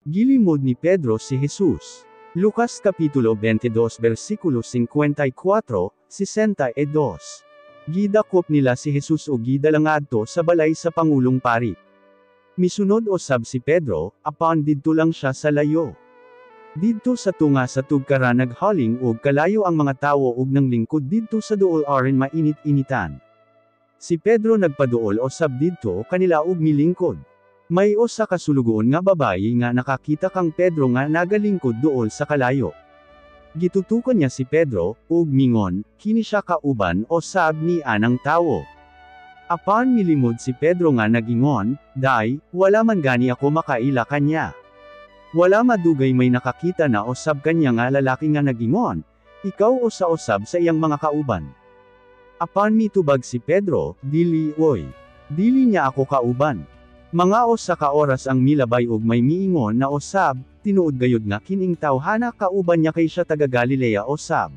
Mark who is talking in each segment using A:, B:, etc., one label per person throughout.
A: Gilimod ni Pedro si Jesus. Lucas Kapitulo 22 versikulo 54, 62. Gidakop nila si Jesus ug gidala ngadto sa balay sa pangulong pari. Misunod osab si Pedro, apan didto lang siya sa layo. Didto sa tunga sa tugkara naghaling og kalayo ang mga tawo ug nanglingkod didto sa duol aron mainit-initan. Si Pedro nagpaduol osab didto kanila ug milingkod. May usa ka sulugoon nga babayi nga nakakita kang Pedro nga nagalingkod duol sa kalayo. Gitutukan niya si Pedro, ug mingon, "Kini siya kauban osab ni anang tawo." Apan milimod si Pedro nga nagingon, "Day, wala man gani ako makaila kanya." Wala madugay may nakakita na osab kanya nga lalaki nga nagingon, "Ikaw usa osab sa iyang mga kauban." Apan mitubag si Pedro, "Dili oy. Dili niya ako kauban." Mga usa ka oras ang milabay ug may miingon na osab, "Tinuod gayud nga kining tawhana kauban niya kay siya taga Galilea osab."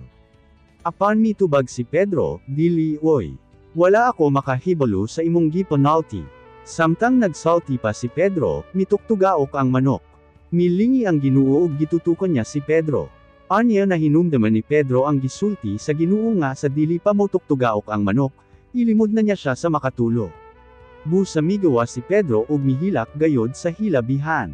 A: Apan mitubag si Pedro, "Dili oy. Wala ako makahibalo sa imong gipanulti." Samtang nagsulti pa si Pedro, mituktugaok ang manok. Milingi ang Ginoo ug gitutukan niya si Pedro. Anya nahinumdaman ni Pedro ang gisulti sa Ginoo nga sa dili pa motuktugaok ang manok, ilimod na niya siya sa makatulo. Busa migawas si Pedro ug mihilak gayod sa hilabihan.